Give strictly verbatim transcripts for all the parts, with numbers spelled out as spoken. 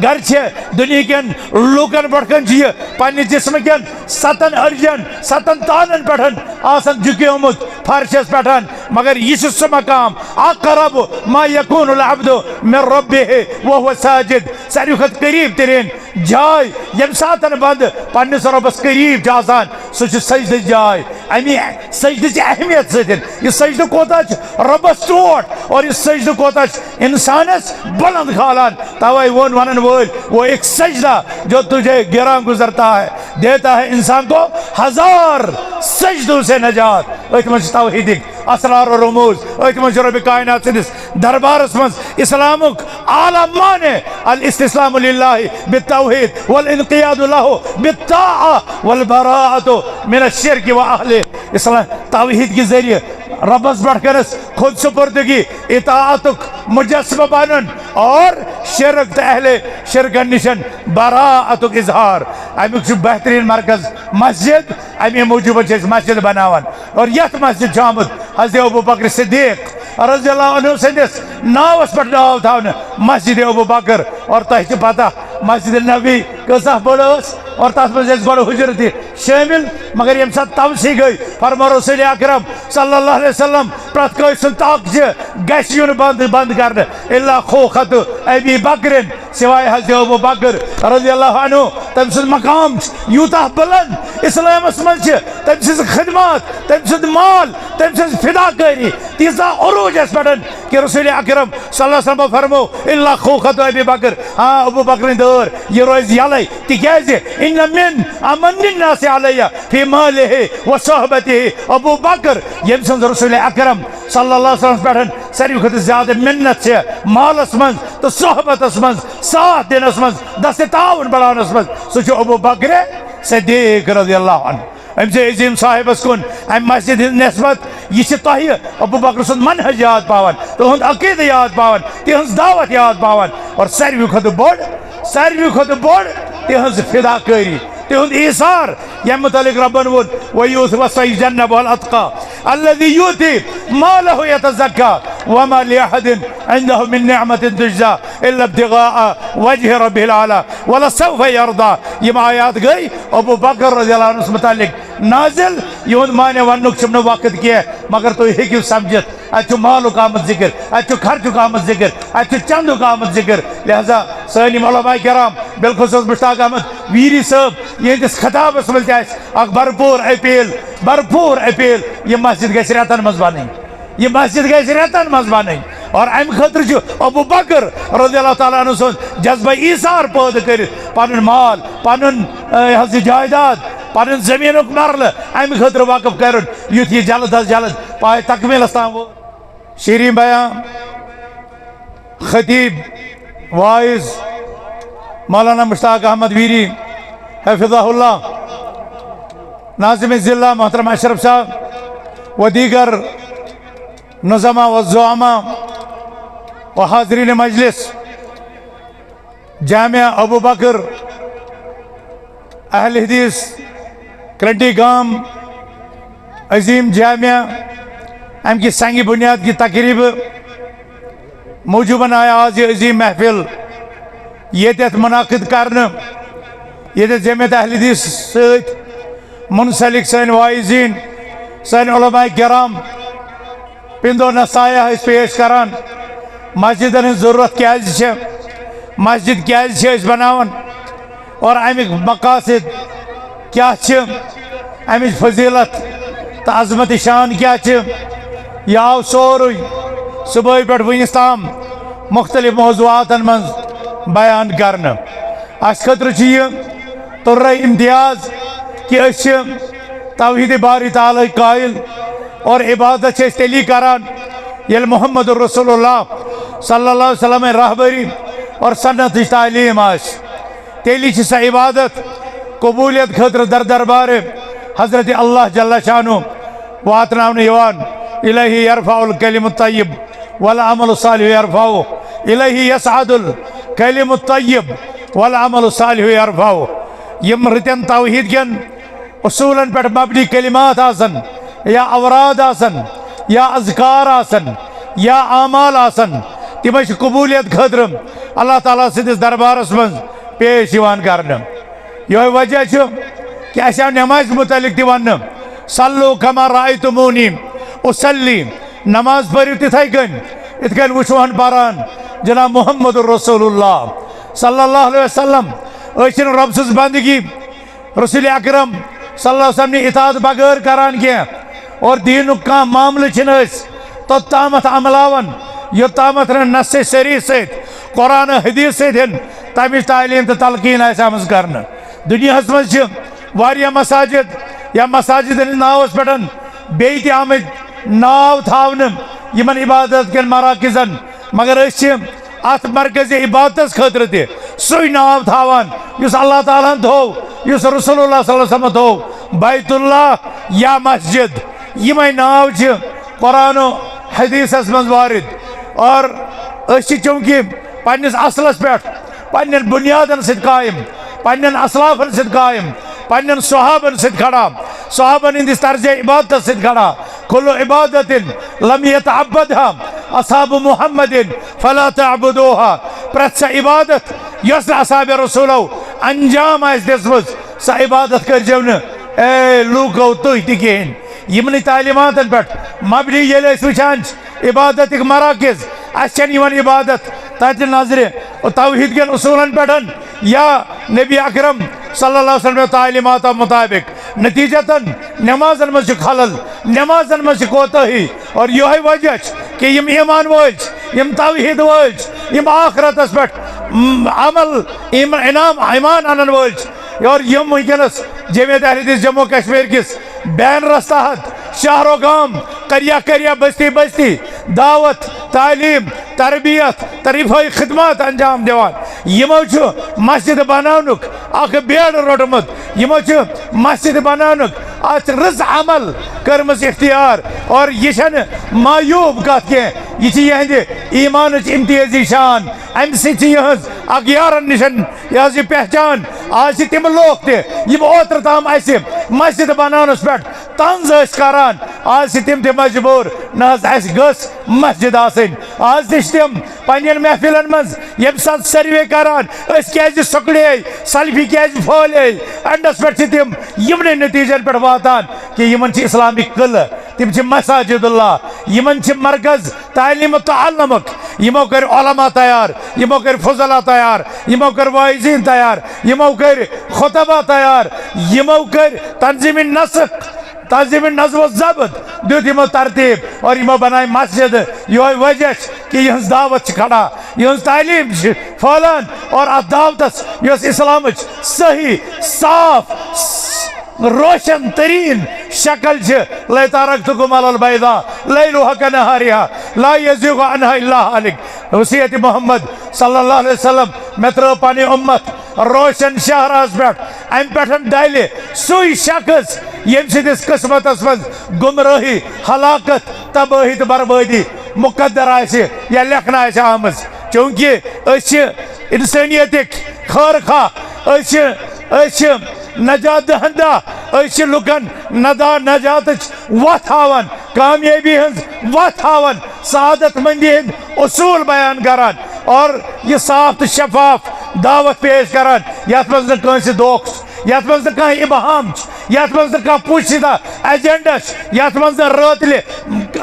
گرچہ دنیا کٮ۪ن لوٗکن برٛونٛہہ کنہِ چھُ یہِ پننہِ جسمہٕ کٮ۪ن ستن أڈجن، ستن تانن پٮ۪ٹھ آسان جُکیومُت فرشس پٮ۪ٹھ، مگر یہِ چھُ سُہ مقام، اقرب ما یکون العبد من ربہ وہو ساجد، ساروی کھۄتہٕ قریب ترین جاے، ییٚمہِ ساتن بندٕ پننِس رۄبس قریب چھُ آسان، سُہ چھُ سجدٕچ جاے۔ امی سجدٕچ اہمیت سۭتۍ، یہِ سجدٕ کوتاہ چھُ رۄبس ٹوٹھ اور یہِ سجدٕ کوتاہ چھُ انسانس بلند کھالان۔ توے ووٚن ونن وٲلۍ، "وہ ایک سجدہ جو تجھے گراں گزرتا ہے، دیتا ہے انسان کو ہزار سجدوں سے نجات۔" أتھۍ منٛز چھِ توحیدٕکۍ اسرار و رموز، أتھۍ منٛز چھِ رۄبِ کائنات سٕنٛدِس دربارس منٛز اسلامُک اعلیٰ معنی، الاستسلام للہ بالتوحید والانقیاد لہ بالطاعہ والبراءۃ من الشرک و اہلہ۔ اسلام توحید کے ذریعے ربس برٛونٛہہ کنس خود سپردگی، اطاعتُک مجسمہ بنُن اور شرک تہٕ اہل شرکن نِشن براءتُک اظہار۔ امیُک چھُ بہترین مرکز مسجد، امی موٗجوٗب چھِ أسۍ مسجد بناوان۔ اور یتھ مسجد چھُ آمُت حضرت ابو بکر صدیق رضی اللہ عنہ سٕنٛدِس ناوس پٮ۪ٹھ ناو تھاونہٕ، مسجد ابو بکر۔ اور تۄہہِ چھِ پتہ مسجد نبی کۭژاہ بٔڑ ٲس، اور تتھ منٛز ٲسۍ گۄڈٕ حجرٕ تہِ شٲمِل، مگر ییٚمہِ ساتہٕ توسیع گٔے، فرموو رسول اکرم صلی اللہ علیہ وسلم، پرٛٮ۪تھ کٲنٛسہِ سُنٛد طاق چھُ، گژھِ یُن بنٛد، بنٛد کرنہٕ، الا خوخت ابی بکرن، سوائے حضرت ابو بکر رضی اللہ عنہ۔ تٔمۍ سُنٛد مقام چھُ یوٗتاہ بلند اسلامس منٛز چھِ، تٔمۍ سٕنٛز خدمات، تٔمۍ سُنٛد مال، تٔمۍ سٕنٛز فدا کٲری تیٖژاہ عروجس پٮ۪ٹھ کہ رسول اکرم صلی اللہ علیہ وسلم فرمو، الا خوخت ابی بکر، ہاں، ابو بکرٕنۍ دٲر، یہِ روزِ یلے، تِکیازِ ان من امن الناس علی فی مالہ و صحبتہ، ابو بکر، ییٚمۍ سٕنٛز رسول اکرم صلی اللہ علیہ وسلم پٮ۪ٹھ ساروی کھۄتہٕ زیادٕ منت چھِ مالس منٛز تہٕ صحبتس منٛز، ساتھ دِنس منٛز، دست تعاون بڑاونس منٛز، سُہ چھُ ابو بکر صدیق رضی اللہ عنہ۔ أمۍ سٕے عظیٖم صاحبس کُن اَمہِ مسجد ہٕنٛز نسبت، یہِ چھِ تۄہہِ ابو بکر سُنٛد منہج یاد پاوان، تُہُنٛد عقیدٕ یاد پاوان، تِہٕنٛز دعوت یاد پاوان، اور ساروی کھۄتہٕ بوٚڑ، ساروی کھۄتہٕ بوٚڑ تِہٕنٛز فدا کٲری، تِہُنٛد ایثار، ییٚمہِ متعلق ربن ووٚن، ویوٗت وسیجنبها الاتقی الذی یؤتی مالہ یتزکی وما لأحد عندہ من نعمت تجزی الا ابتغاء وجہ ربہ الاعلی ولسوف یرضی۔ یِم آیات گٔے ابو بکر رضی اللہ عنہس متعلق نازل۔ یِہُنٛد معنی وننُک چھُم نہٕ وقت کینٛہہ، مگر تُہۍ ہیٚکِو سمجھِتھ۔ اتہِ چھُ مالُک آمُت ذکر، اتہِ چھُ خرچُک آمُت ذکر، اتہِ چھُ چندُک آمُت ذکر۔ لہذا سٲنۍ یِم علماء کرام، بالخصوص مشتاق احمد ویری صٲب، یِہنٛدِس خطابس منٛز تہِ آسہِ اکھ بھرپوٗر اپیل، بھرپوٗر اپیل، یہِ مسجد گژھِ رٮ۪تن منٛز بنٕنۍ۔ یہِ مسجد گژھِ رٮ۪تن منٛز بنٕنۍ۔ اور امہِ خٲطرٕ چھُ ابو بکر رضی اللہ تعالیٰ عنہ سُنٛد جذبہ ایثار پٲدٕ کٔرِتھ پنُن مال، پنُن، اے، یہِ حظ یہِ جائیداد، پنُن زمینُک مرلہٕ امہِ خٲطرٕ وقف کرُن، یُتھ یہِ جلد از جلد پایہِ تکمیلس تام ووت۔ شیرین بیان، خطیب، واعظ مولانا مشتاق احمد ویری حفظہ اللہ، ناظم ضلع محترم اشرف صاحب و دیگر نظما و زعما و حاضرین مجلس، جامعہ ابو بکر اہل حدیث کرنٹی گام عظیم جامعہ، امہِ کہِ سنگ بنیاد کہِ تقریبہٕ موجوٗبن آیہِ آز یہِ عظیٖم محفل ییٚتٮ۪تھ منعقد کرنہٕ، ییٚتٮ۪تھ جمعیت اہل حدیث سۭتۍ منسلک سٲنۍ واعظیٖن، سٲنۍ علماء کرام پندو نصایح ٲسۍ پیش کران، مسجدن ہٕنٛز ضروٗرت کیازِ چھےٚ، مسجد کیازِ چھِ أسۍ بناوان اور امیِکۍ مقاصد کیٛاہ چھِ، امِچ فضیلت تہٕ عظمت شان کیٛاہ چھِ، یہِ آو سورُے صبحٲے پٮ۪ٹھ وُنِس تام مختلف موضوعاتن منٛز بیان کرنہٕ۔ اسہِ خٲطرٕ چھُ یہِ تُرے امتیاز کہِ أسۍ چھِ توحید باری تعالیٰ قائل اور عبادت چھِ أسۍ تیٚلی کران ییٚلہِ محمد رسول اللہ صلی اللہ علیہ وسلم رہبری اور سنتٕچ تعلیٖم آسہِ۔ تیٚلی چھِ سۄ عبادت قبولیت خٲطرٕ در دربارِ حضرت اللہ جل شانہ واتناونہٕ یِوان۔ الیہ یرفع الکلم الطیب والعمل الصالح یرفعہ، الیہ یصعد الکلم الطیب والعمل الصالح یرفعہ۔ یِم رٕتٮ۪ن توحید کٮ۪ن اصوٗلن پٮ۪ٹھ مبنی کلمات آسن یا اوراد آسن یا اذکار آسن یا اعمال آسن، تِمے چھِ قبولیت خٲطرٕ اللہ تعالیٰ سٕنٛدِس دربارس منٛز پیش یِوان کرنہٕ۔ یِہوٚے وجہ چھُ کہِ اَسہِ آو نمازِ مُتعلق تہِ وننہٕ، "صلوا کما رأیتمونی اصلی"، نماز پٔرِو تِتھَے کٔنۍ، یِتھ کٔنۍ وٕچھوہن پران جناب محمد رسول اللہ صلی اللہ علیہ وسلم۔ أسۍ چھِنہٕ رۄب سٕنٛز بندگی، رسول اکرم صلی اللہ علیہ وسلم نہِ اطاعت بغٲر کران کینٛہہ، اور دیٖنُک کانٛہہ معاملہٕ چھِنہٕ أسۍ توٚتامَتھ عملاوان، یوٚتامَتھ نہٕ نصِ صریح سۭتۍ، قرآن حدیث سۭتۍ ہن تَمِچ تعلیٖم تہٕ تلقیٖن آسہِ آمٕژ کرنہٕ۔ دُنیاہَس منٛز چھِ واریاہ مساجد یا مساجد ہٕنٛدِس ناوَس پٮ۪ٹھ بیٚیہِ تہِ آمٕتۍ ناو تھاونہٕ یِمن عبادت کٮ۪ن مراکزن، مگر أسۍ چھِ اتھ مرکز عبادتس خٲطرٕ تہِ سُے ناو تھاوان یُس اللہ تعالیٰ ہن تھوو، یُس رسول اللہ صلی اللہ علیہ وسلم تھوو، بیت اللہ یا مسجد۔ یِمے ناو چھِ قرآن و حدیثس منٛز وارد۔ اور أسۍ چھِ چونکہ پننِس اصلس پٮ۪ٹھ، پننٮ۪ن بنیادن سۭتۍ قائم، پننٮ۪ن اسلافن سۭتۍ قائم، پننٮ۪ن صحابن سۭتۍ کھڑا، صحابن ہٕنٛدِس طرزِ عبادتس سۭتۍ کھڑا، کل عبادت لم یتعبدها اصحاب محمد فلا تعبدوها۔ پرٛٮ۪تھ سۄ عبادت یۄس نہٕ اصحاب رسولو انجام آسہِ دِژمٕژ، سۄ عبادت کٔرۍزیو نہٕ، اے لوٗکو، تُہۍ تہِ کِہیٖنۍ۔ یِمنٕے تعلیٖماتن پٮ۪ٹھ مبنی ییٚلہِ أسۍ وٕچھان چھِ عبادتٕکۍ مراکز، اَسہِ چھَنہٕ یِوان عبادت تَتہِ نظرِ توحیٖد کٮ۪ن اصوٗلن پٮ۪ٹھ یا نبی اکرم صلی اللہ علیہ وسلم تعلیٖماتو مُطابق۔ نتیجتاً نمازن منٛز چھُ خلل، نمازن منٛز چھِ کوتٲہی، اور یِہوٚے وجہ چھُ کہِ یِم ایمان وٲلۍ چھِ، یِم توحیٖد وٲلۍ چھِ، یِم آخرتس پٮ۪ٹھ، م، عمل، ایم-، انعام، ایمان انن وٲلۍ چھِ، اور یِم وٕنکیٚنس جمعیت اہل حدیث جموں کشمیر کِس بینرس تحت شہر و گام، قریہ قریہ، بستی بستی دعوت، تعلیٖم، تربیت، تہٕ رفاہی خدمات انجام دِوان۔ یِمو چھُ مسجد بناونُک اکھ بیڑٕ روٚٹمُت، یِمو چھُ مسجد بناونُک اَتھ رٕژ عمل کٔرمٕژ اختیار، اور یہِ چھَنہٕ معیوب کتھ کینٛہہ، یہِ چھِ یِہنٛدِ ایمانٕچ امتیازی شان۔ امہِ سۭتۍ چھِ یِہٕنٛز اغیارن نِش یہِ حظ یہِ پہچان۔ آز چھِ تِم لوٗکھ تہِ یِم اوترٕ تام اسہِ مسجد بناونس پٮ۪ٹھ طنز ٲسۍ کران، آز چھِ تِم تہِ مجبوٗر، نہ حظ، اسہِ گٔژھ مسجد آسٕنۍ۔ آز تہِ چھِ تِم پننٮ۪ن محفلن منٛز ییٚمہِ ساتہٕ سروے کران، أسۍ کیازِ سکڑے، سلفی کیازِ پھٲلے، اینڈس پٮ۪ٹھ چھِ تِم یِمنٕے نتیجن پٮ۪ٹھ واتان کہِ یِمن چھِ اسلامٕکۍ قلعہٕ، تِم چھِ مساجد اللہ، یِمن چھِ مرکز تعلیم و تعلمک۔ یِمو کٔرۍ علماء تیار، یِمو کٔرۍ فضلاء تیار، یِمو کٔرۍ واعظین تیار، یِمو کٔرۍ خطباء تیار، یِمو کٔرۍ تنظیم نسق، تنظیم نظم و ضبط دیُت یِمو ترتیب اور یِمو بنایہِ مسجد۔ یِہوٚے وجہ چھُ کہِ یِہٕنٛز دعوت چھِ کھڑا، یِہٕنٛز تعلیٖم چھِ پھٲلان، اور اتھ دعوتس، یۄس اسلامٕچ صحیح، صاف، روشن ترین شکل چھِ، "لَئِن تَرَكْتُكُمْ عَلَى الْبَيْضَاءِ لَيْلُهَا كَنَهَارِهَا لَا يَزِيغُ عَنْهَا إِلَّا هَالِكٌ"۔ وصیت محمد صلی اللہ علیہ وسلم، مےٚ ترٲو پنٕنۍ اُمت روشن شاہراہس پٮ۪ٹھ، امہِ پٮ۪ٹھ ڈلہِ سُے شخص ییٚمہِ سٕنٛدِس قسمتس منٛز گمراہی، ہلاکت، تبٲہی تہٕ بربٲدی مقدر آسہِ یا لیکھنہٕ آسہِ آمٕژ۔ چونکہ أسۍ چھِ انسٲنیتٕکۍ خٲر خواہ، أسۍ چھِ، أسۍ چھِ نجات دہندہ، أسۍ چھِ لُکن ندا-، نجاتٕچ وتھ ہاوان، کامیٲبی ہٕنٛز وتھ ہاوان، سعادت مندی ہٕنٛدۍ اصوٗل بیان کران اور یہِ صاف تہٕ شفاف دعوت پیش کران، یتھ منٛز نہٕ کٲنٛسہِ دھوکہٕ چھُ، یتھ منٛز نہٕ کانٛہہ ابہام چھُ، یتھ منٛز نہٕ کانٛہہ پوشیدہ ایجنڈا چھُ، یتھ منٛز نہٕ رٲتلہِ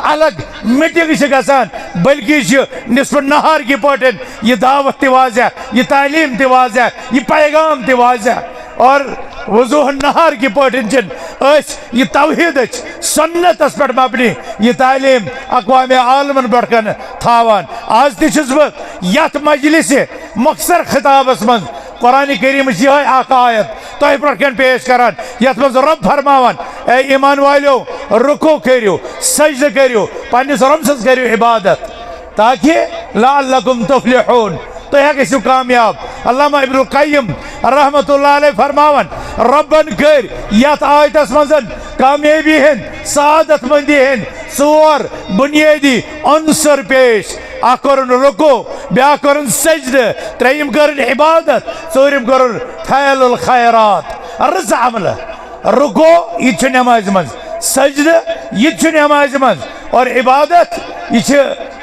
الگ میٹنگ چھِ گژھان، بلکہ یہِ چھُ نصف نہار کہِ پٲٹھۍ یہِ دعوت تہِ واضح، یہِ تعلیٖم تہِ واضح، یہِ پیغام تہِ واضح۔ اور وضوح نہار کہِ پٲٹھۍ چھِن أسۍ یہِ توحیٖدٕچ سنتس پٮ۪ٹھ مبنی یہِ تعلیٖم اقوام عالمن برٛونٛٹھ کَنہِ تھاوان۔ آز تہِ چھُس بہٕ یتھ مجلسِ مختصر خطابس منٛز قرآن کریمٕچ یِہوٚے اکھ آیت تۄہہِ برٛونٛٹھ کَنہِ پیش کران، یتھ منٛز رۄب فرماوان، "اے ایمان والیو، رکوع کٔرِو، سجدٕ کٔرِو، پننِس رۄب سٕنٛز کٔرِو عبادت۔" تاکہ لعلکم تفلحون، تُہۍ ہا گٔژھِو کامیاب۔ علامہ ابن القیم رحمۃ اللہ علیہ فرماوان، رۄبن کٔرۍ یتھ آیتس منٛز کامیٲبی ہٕنٛدۍ، سعادت مندی ہٕنٛدۍ ژور بنیٲدی عنصر پیش۔ اکھ کوٚرُن رکوع، بیاکھ کوٚرُن سجدٕ، ترٛیٚیِم کٔرٕن عبادت، ژوٗرِم کوٚرُن فعل الخیرات، رٕژ عملہٕ۔ رکوع، یہِ تہِ چھُ نمازِ منٛز۔ سجدٕ، یہِ تہِ چھُ نمازِ منٛز۔ اور عبادت، یہِ چھِ،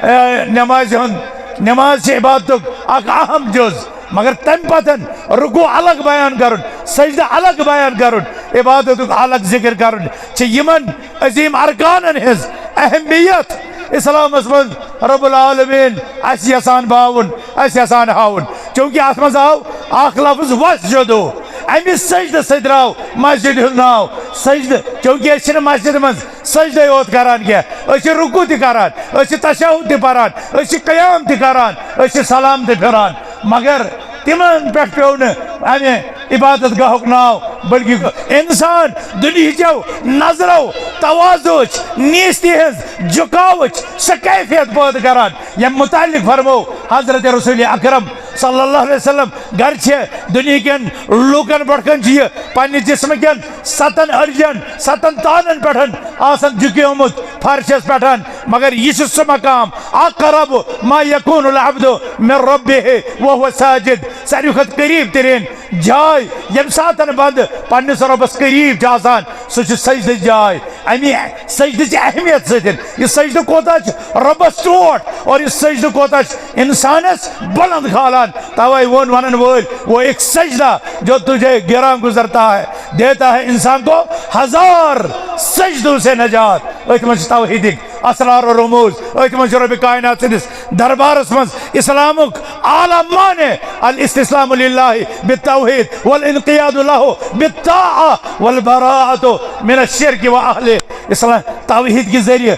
اے، نمازِ ہُنٛد نماز چھِ عبادتُک اکھ اہم جُز، مگر تَمہِ پتہٕ رکوع الگ بیان کرُن، سجدٕ الگ بیان کرُن، عبادتُک الگ ذکر کرُن، چھِ یِمن عظیم ارکانن ہٕنٛز اہمیت اسلامس منٛز رب العالمین اسہِ یژھان باوُن، اسہِ یژھان ہاوُن۔ چونکہ اتھ منٛز آو اکھ لفظ وسجدو، امہِ سجدٕ سۭتۍ درٛاو مسجد ہُنٛد ناو سجدٕ، چونکہ أسۍ چھِنہٕ مسجد منٛز سجدے یوت کران کینٛہہ، أسۍ چھِ رکوع تہِ کران، أسۍ چھِ تشہد تہِ پران، أسۍ چھِ قیام تہِ کران، أسۍ چھِ سلام تہِ پھِران، مگر تِمن پٮ۪ٹھ پیوٚو نہٕ امہِ عبادت گاہُک ناو، بلکہ انسان دُنیہچو نظرو، تواضعٕچ، نیستی ہٕنٛز، جُکاوٕچ سۄ کیفیت پٲدٕ کران، ییٚمہِ متعلق فرموو حضرت رسول اکرم صلی اللہ علیہ وسلم، گرچہ دنیا کٮ۪ن لوٗکن برٛونٛہہ کنہِ چھُ یہِ پننہِ جسمہٕ کٮ۪ن ستن أڈجن، ستن تانن پٮ۪ٹھ آسان جُکیومُت فرشس پٮ۪ٹھ، مگر یہِ چھُ سُہ مقام، اقرب ما یکون العبد من ربه وهو ساجد، ساروی کھۄتہٕ قریب ترین جاے، ییٚمہِ ساتن بندٕ پننِس رۄبس قریب چھُ آسان، سُہ چھُ سجدٕچ جاے۔ امی سجدٕچ اہمیت سۭتۍ، یہِ سجدٕ کوتاہ چھُ رۄبس ٹوٹھ اور یہِ سجدٕ کوتاہ چھُ انسانس بلند کھالان۔ توے ووٚن ونن وٲلۍ، وہ ایک سجدہ جو تجھے گراں گزرتا ہے، دیتا ہے انسان کو ہزار سجدوں سے نجات۔ أتھۍ منٛز چھِ توحیدٕکۍ اسرار و رموز، أتھۍ منٛز چھِ رۄبِ کائنات سٕنٛدِس دربارس منٛز اسلامُک اعلیٰ معنی، الاستسلام للہ بالتوحید والانقیاد لہ بالطاعہ والبراءۃ من الشرک و اہلہ۔ اسلام توحید کے ذریعے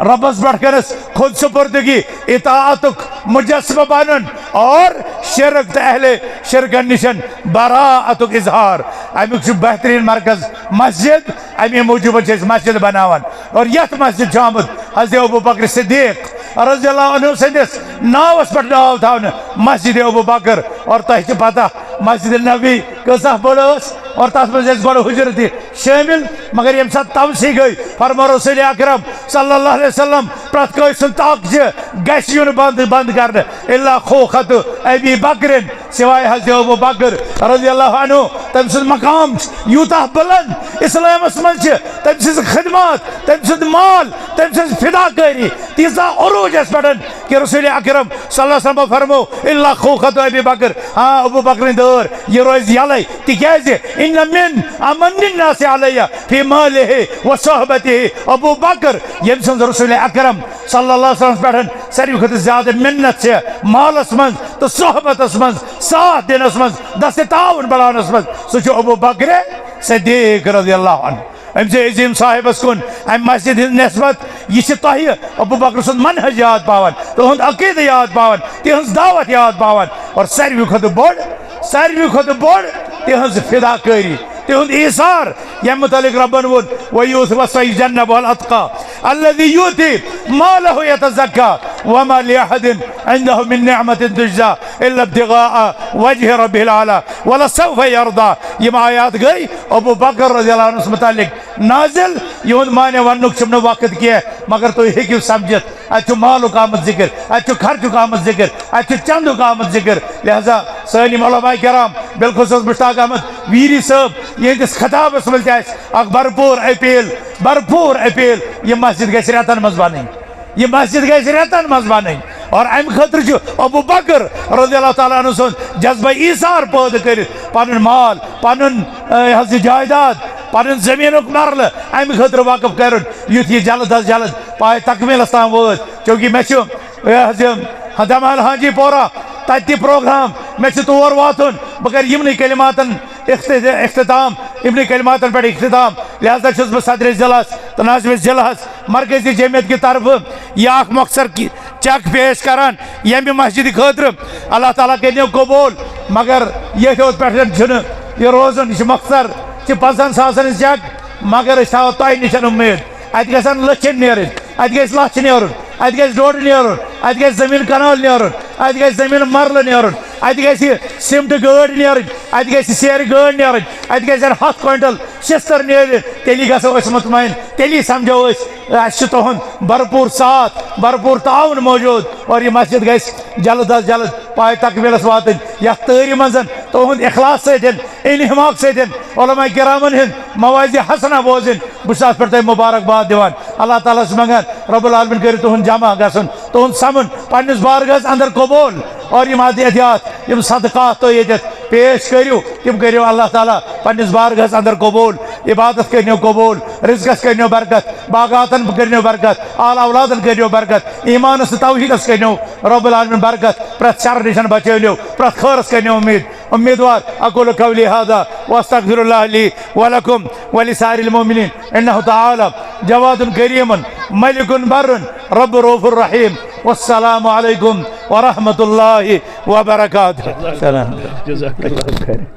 ربس پٮ۪ٹھ کٔرٕس خود سپردگی، اطاعتُک مجسمہ بنُن اور شرک تہٕ اہل شرکن نِشن براءتُک اظہار۔ امیُک چھُ بہترین مرکز مسجد، امی موجوب چھِ أسۍ مسجد بناوان۔ اور یتھ مسجد چھُ آمُت حضرت ابو بکر صدیق رضی اللہ عنہ سٕنٛدِس ناوس پٮ۪ٹھ ناو تھاونہٕ، مسجد ابو بکر۔ اور تۄہہِ چھِ پتہ مسجد نبوی کۭژاہ بٔڑ ٲس، اور تتھ منٛز ٲسۍ گۄڈٕ حجرٕ تہِ شٲمِل، مگر ییٚمہِ ساتہٕ توسیع گٔے، فرموو رسول اکرم صلی اللہ علیہ وسلم، پرٛٮ۪تھ کٲنٛسہِ سُنٛد طاق چھُ، گژھِ یُن بنٛد، بنٛد کرنہٕ، الا خوخت ابی بکرن، سوائے حضرت ابو بکر رضی اللہ عنہ۔ تٔمۍ سُنٛد مقام چھُ یوٗتاہ بلند اسلامس منٛز چھِ، تٔمۍ سٕنٛز خدمات، تٔمۍ سُنٛد مال، تٔمۍ سٕنٛز فدا کٲری تیٖژاہ عروجس پٮ۪ٹھ کہ رسول اکرم صلی اللہ علیہ وسلم فرموو، الا خوخت ابی بکر، ہاں، ابو بکرٕنۍ دٲر، یہِ روزِ یلے، تِکیازِ ان من امن الناس علی فی مالہ و صحبتہ، ابو بکر، ییٚمۍ سٕنٛز رسول اکرم صلی اللہ علیہ وسلم پٮ۪ٹھ ساروی کھۄتہٕ زیادٕ منت چھِ مالس منٛز تہٕ صحبتس منٛز، ساتھ دِنس منٛز، دست تعاون بڑاونس منٛز، سُہ چھُ ابو بکر صدیق رضی اللہ عنہ۔ أمۍ سٕے عظیٖم صاحبس کُن امہِ مسجد ہٕنٛز نسبت، یہِ چھِ تۄہہِ ابو بکر سُنٛد منہج یاد پاوان، تُہُنٛد عقیدٕ یاد پاوان، تِہٕنٛز دعوت یاد پاوان، اور ساروی کھۄتہٕ بوٚڑ، ساروی کھۄتہٕ بوٚڑ تِہٕنٛز فدا کٲری، تِہُنٛد ایثار، ییٚمہِ مُتعلق رۄبن ووٚن، وَیُوتھ وَسَیُجَنَّبُهَا الْأَتْقَى الَّذِی یُؤْتِی مَالَهُ یَتَزَکَّى وَمَا لِأَحَدٍ عِنْدَهُ مِنْ نِعْمَةٍ تُجْزَى إِلَّا ابْتِغَاءَ وَجْهِ رَبِّهِ الْأَعْلَى وَلَسَوْفَ یَرْضَى۔ یِم آیات گٔے ابو بکر رضی اللہ عنہس متعلق نازل، یِہُنٛد معنی وننُک چھُم نہٕ وقت کینٛہہ، مگر تُہۍ ہیٚکِو سمجھِتھ۔ اتہِ چھُ مالُک آمُت ذکر، اتہِ چھُ خرچُک آمُت ذکر، اتہِ چھُ چندُک آمُت ذکر۔ لہذا سٲنۍ یِم علماء کرام، بالخصوص مشتاق احمد ویری صٲب، یِہنٛدِس خطابس منٛز تہِ آسہِ اکھ بھرپوٗر اپیل، بھرپوٗر اپیل، یہِ مسجد گژھِ رٮ۪تن منٛز بنٕنۍ، یہِ مسجد گژھِ رٮ۪تن منٛز بنٕنۍ۔ اور امہِ خٲطرٕ چھُ ابو بکر رضی اللہ تعالیٰ عنہ سُنٛد جذبہ ایثار پٲدٕ کٔرِتھ پنُن مال، پنُن، اے، حظ یہِ جائیداد، پنُن زمینُک مرلہٕ امہِ خٲطرٕ وقف کرُن، یُتھ یہِ جلد از جلد پایہِ تکمیلس تام وٲژ۔ چونکہ مےٚ چھُ، یہِ حظ یہِ دمال حاجی پورہ، تتہِ تہِ پروگرام، مےٚ چھُ تور واتُن، بہٕ کرٕ یِمنٕے کلماتن اخت-، اختتام، یِمنٕے کلماتن پٮ۪ٹھ اختتام۔ لہذا چھُس بہٕ صدر ضلعس تہٕ ناظم ضلعس مرکزی جمعیت کہِ طرفہٕ یہِ اکھ مۄخصر کی-، چیک پیش کران ییٚمہِ مسجدِ خٲطرٕ۔ اللہ تعالیٰ کٔرِنو قبول، مگر ییٚتھۍ یوت پٮ۪ٹھ چھُنہٕ یہِ روزُن، یہِ چھُ مۄخصر، چھِ پنٛژاہن ساسن ہٕنٛز چیک، مگر أسۍ تھاوو تۄہہِ نِش اُمید۔ اتہِ گژھن لٔچھن نیرٕنۍ، اتہِ گژھِ لچھ نیرُن، اتہِ گژھِ ڈوٚڈ نیرُن، اتہِ گژھِ زٔمیٖن کنال نیرُن، اتہِ گژھِ زٔمیٖن مرلہٕ نیرُن، اتہِ گژھِ سیمٹہٕ گٲڑۍ نیرٕنۍ، اتہِ گژھِ سیرِ گٲڑۍ نیرٕنۍ، اتہِ گژھن ہتھ کوینٹل شستر نیرٕنۍ، تیٚلی گژھو أسۍ مطمئن، تیٚلی سمجھو أسۍ، اسہِ چھُ تُہُنٛد بھرپوٗر ساتھ، بھرپوٗر تعاوُن موجود اور یہِ مسجد گژھِ جلد از جلد پاے تکمیلس واتٕنۍ، یتھ تٲری منٛز تُہُنٛد اخلاص سۭتۍ، انحماق سۭتۍ علماء کرامن ہُنٛد موازی حسنہ بوزٕنۍ۔ بہٕ چھُس اتھ پٮ۪ٹھ تۄہہِ مبارک باد دِوان۔ اللہ تعالیٰ ہس منٛگان رب العالمین کٔرِو تُہُنٛد جمع گژھُن، تُہُنٛد سمُن پننِس بارگاہس اندر قبول۔ اور یِم ہدیات، یِم صدقات تُہۍ ییٚتٮ۪تھ پیش کٔرِو، تِم کٔرِو اللہ تعالیٰ پننِس بارگاہس اندر قبول۔ عبادت کٔرنیو قبول، رزقس کٔرنیو برکت، باغاتن کٔرنیو برکت، آل اولادن کٔرنیو برکت، ایمانس تہٕ توحیدس کٔرنیو رب العالمین برکت، پرٛٮ۪تھ شرٕ نِش بچٲونیو، پرٛٮ۪تھ خٲرس کٔرنیو امید، امیدوار۔ اقول قولی هذا واستغفر الله لي ولكم ولسائر المؤمنين انه تعالى جواد كريم ملك بر رب رؤوف رحيم۔ والسلام عليكم ورحمة الله وبركاته۔ سلام۔ جزاک اللہ خیر۔